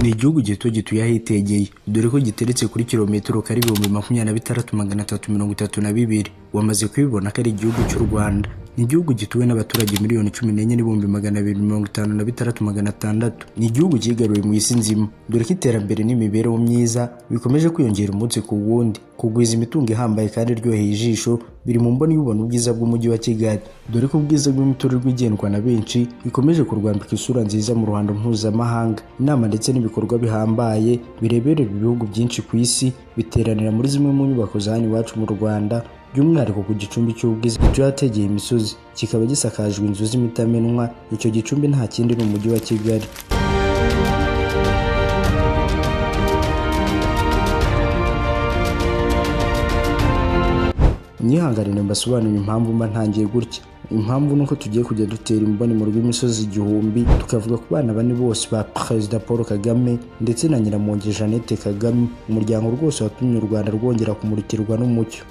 Ni igihugu gito gituye ahitegeye, dore ko giteretse kuri kilometero kare 26,332. Wamaze kubibona ko ari igihugu cy'u Rwanda. Ni igihugu gituwe n'abaturage 14,256,600. Ni igihugu cyigaruriwe mu isi nzima, dore ko iterambere n'imibereho myiza bikomeje kwiyongera umunsi ku wundi. Kugwiza imitungo ihambaye kandi iryoheye ijisho biri mu mboni y'ubona ubwiza bw'umujyi wa Kigali, dore ko ubwiza bw'imiturirwa igendwa na benshi ikomeje kurwambika isura nziza mu ruhando mpuzamahanga. Inama ndetse n'ibikorwa bihambaye bireberera ibihugu byinshi ku isi biteranira muri zimwe mu nyubako za hano iwacu mu Rwanda, by'umwihariko ku gicumbi cy'ubwiza gituye ahategeye imisozi, kikaba gisakajwe inzu z'imitamenwa. Icyo gicumbi nta kindi ni umujyi wa Kigali. Mwihanganire mbasobanurire impamvu mba ntangiye gutya. Impamvu ni uko tugiye kujya dutera imboni mu rw'imisozi igihumbi, tukavuga ku bana bane bose ba Perezida Paul Kagame ndetse na Nyiramongi Jeannette Kagame, umuryango rwose watumye u Rwanda rwongera kumurikirwa n'umucyo.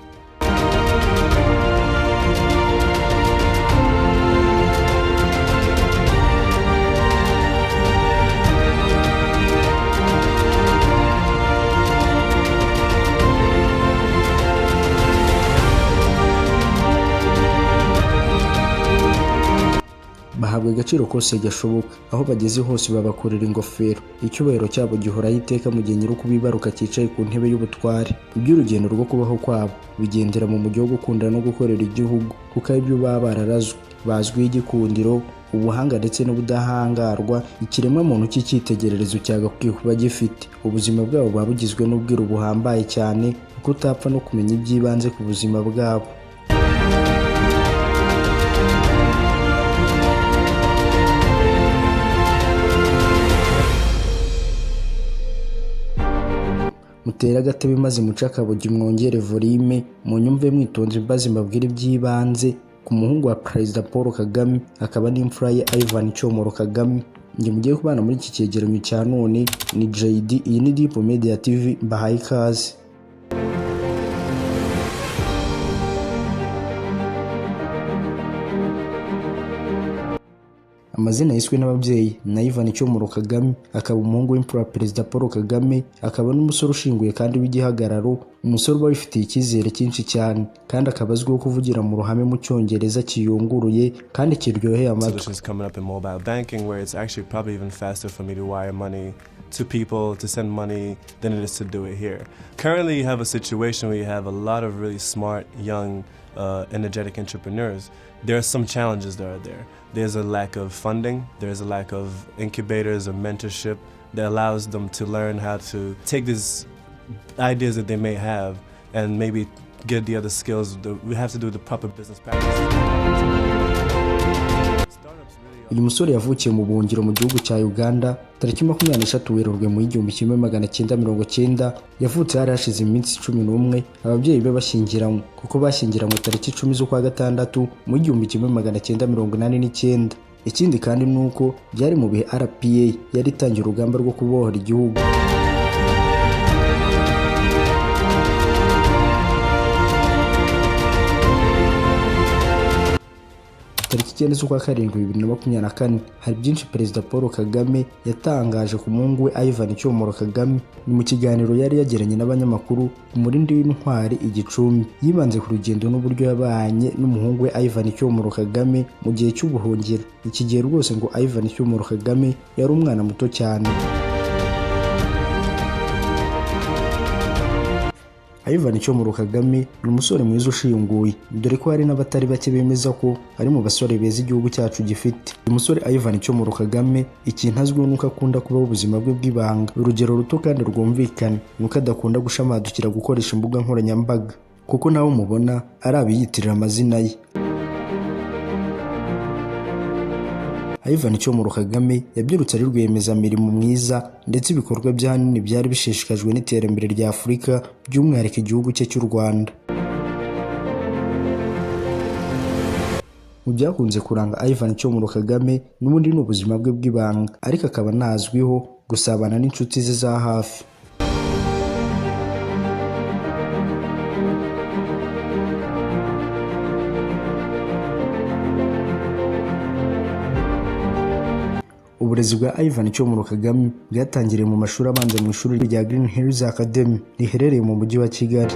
Bahabwa agaciro kose gashoboka, aho bageze hose babakorera ingofero. Icyubahiro cyabo gihoraho iteka mu gihe nyir'ukubibaruka cyicaye ku ntebe y'ubutware. Iby'urugendo rwo kubaho kwabo bigendera mu mujyi wo gukunda no gukorera igihugu, kuko aribyo baba bararazwe. Bazwiho igikundiro, ubuhanga ndetse n'ubudahangarwa ikiremwamuntu cy'icyitegererezo cyagakwiye kuba gifite. Ubuzima bwabo buba bugizwe n'ubwiru buhambaye cyane, kuko utapfa no kumenya iby'ibanze ku buzima bwabo. Mutere agatebe maze muce akabogi, mwongere volume, munyumve mwitonze mbaze mbabwire iby'ibanze ku muhungu wa Perezida Paul Kagame akaba n'imfura ye Ivan Cyomoro Kagame. Njye mugiye kubana muri iki cyegeranyo cya none ni JD, iyi ni Deep Media TV, mbahaye ikaze. Amazina yiswe n'ababyeyi na Ivan Cyomoro Kagame, akaba umuhungu w'imfura Perezida Paul Kagame, akaba n'umusore ushinguye kandi w'igihagararo, umusore uba wifitiye icyizere cyinshi cyane, kandi akaba azwiho kuvugira mu ruhame mu Cyongereza kiyunguruye kandi kiryoheye amatwi. Solutions coming up in mobile banking where it's actually probably even faster for me to wire money to people, to send money, than it is to do it here. Currently, you have a situation where you have a lot of really smart, young, energetic entrepreneurs. There are some challenges that are there. There's a lack of funding, there's a lack of incubators or mentorship that allows them to learn how to take these ideas that they may have and maybe get the other skills. We have to do the proper business practices. Startups really are Uyu musore yavukiye mu buhungiro mu gihugu cya Uganda tariki 23 Werurwe mu 1990. Yavutse hari hashize iminsi 11 ababyeyi be bashyingiranywe, kuko bashyingiranywe tariki 10 z'ukwa gatandatu mu 1989. Ikindi kandi ni uko byari mu bihe RPA yari itangiye urugamba rwo kubohora igihugu. Tariki 9 z'ukwa karindwi 2024, hari byinshi Perezida Paul Kagame yatangaje ku muhungu we Ivan Cyomoro Kagame. Ni mu kiganiro yari yagiranye n'abanyamakuru ku Murindi w'Intwari i Gicumbi. Yibanze ku rugendo n'uburyo yabanye n'umuhungu we Ivan Cyomoro Kagame mu gihe cy'ubuhungiro. Iki gihe rwose ngo Ivan Cyomoro Kagame yari umwana muto cyane. Ivan Cyomoro Kagame ni umusore mwiza ushinguye, dore ko hari n'abatari bake bemeza ko ari mu basore beza igihugu cyacu gifite. Uyu musore Ivan Cyomoro Kagame ikintu azwiho nuko akunda kubaho ubuzima bwe bw'ibanga. Urugero ruto kandi rwumvikana ni uko adakunda gushamadukira gukoresha imbuga nkoranyambaga, kuko nawe mubona ari abiyitirira amazina ye. Ivan Cyomoro Kagame yabyirutse ari rwiyemezamirimo mwiza, ndetse ibikorwa bye ahanini byari bishishikajwe n'iterambere rya Afurika, by'umwihariko igihugu cye cy'u Rwanda. Mu byakunze kuranga Ivan Cyomoro Kagame n'ubundi ni ubuzima bwe bw'ibanga, ariko akaba anazwiho gusabana n'inshuti ze za hafi. Ubu Uburezi bwa Ivan Cyomoro Kagame bwatangiriye mu mashuri abanza mu ishuri rya Green Hills Academy riherereye mu mujyi wa Kigali.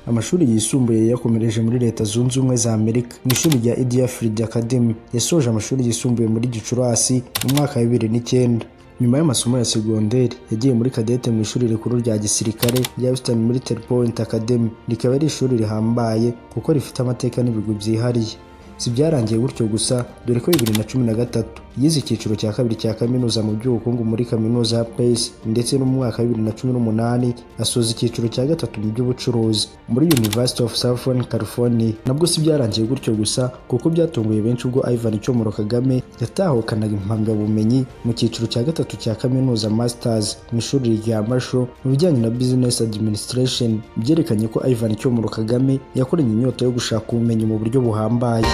Amashuri yisumbuye yayakomereje muri Leta Zunze Ubumwe za Amerika mu ishuri rya Deerfield Academy. Yasoje amashuri yisumbuye muri Gicurasi mu mwaka wa 2009. Nyuma y'amasomo ya segonderi yagiye muri kadete mu ishuri rikuru rya gisirikare rya Houston Military Point Academy, rikaba ari ishuri rihambaye kuko rifite amateka n'ibigwi byihariye. Si byarangiye gutyo gusa, dore ko 2013 yize icyiciro cya kabiri cya kaminuza mu by'ubukungu muri kaminuza ya Pace, ndetse no mu mwaka wa 2018 asoza icyiciro cya gatatu mu by'ubucuruzi muri University of Southern California. Nabwo si byarangiye gutyo gusa, kuko byatunguye benshi ubwo Ivan Cyomoro Kagame yatahukanaga impamyabumenyi mu cyiciro cya gatatu cya kaminuza Masters mu ishuri rya Marshall mu bijyanye na Business Administration. Byerekanye ko Ivan Cyomoro Kagame yakoranye inyota yo gushaka ubumenyi mu buryo buhambaye.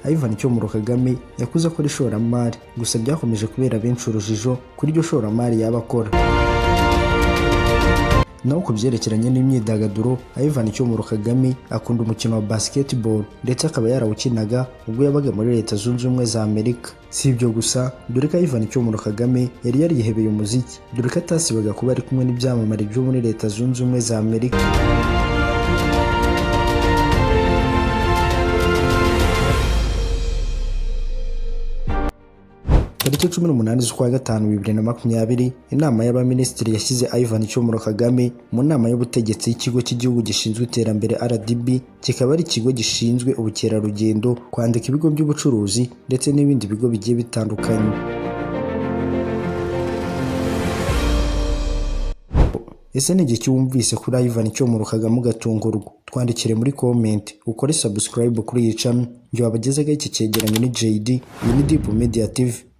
Ivan Cyomoro Kagame yakuze akora ishoramari, gusa byakomeje kubera benshi urujijo kuri iryo shoramari yaba akora. Naho ku byerekeranye n'imyidagaduro, Ivan Cyomoro Kagame akunda umukino wa basketball, ndetse akaba yarawukinaga ubwo yabaga muri Leta Zunze Ubumwe za Amerika. Si ibyo gusa, dore ko Ivan Cyomoro Kagame yari yarihebeye umuziki, dore ko atasibaga kuba ari kumwe n'ibyamamare byo muri Leta Zunze Ubumwe za Amerika. Tariki 18 z'ukwa gatanu 2020, inama y'abaminisitiri yashyize Ivan Cyomoro Kagame mu nama y'ubutegetsi y'ikigo cy'igihugu gishinzwe iterambere RDB, kikaba ari ikigo gishinzwe ubukerarugendo, kwandika ibigo by'ubucuruzi ndetse n'ibindi bigo bigiye bitandukanye. Ese ni igihe wumvise kuri Ivan Cyomoro Kagame ugatungurwa? Twandikire muri comment, ukore subscribe kuri iyi channel. Njye wabagezaga iki cyegeranyo ni JD, iyi ni Deep Media TV.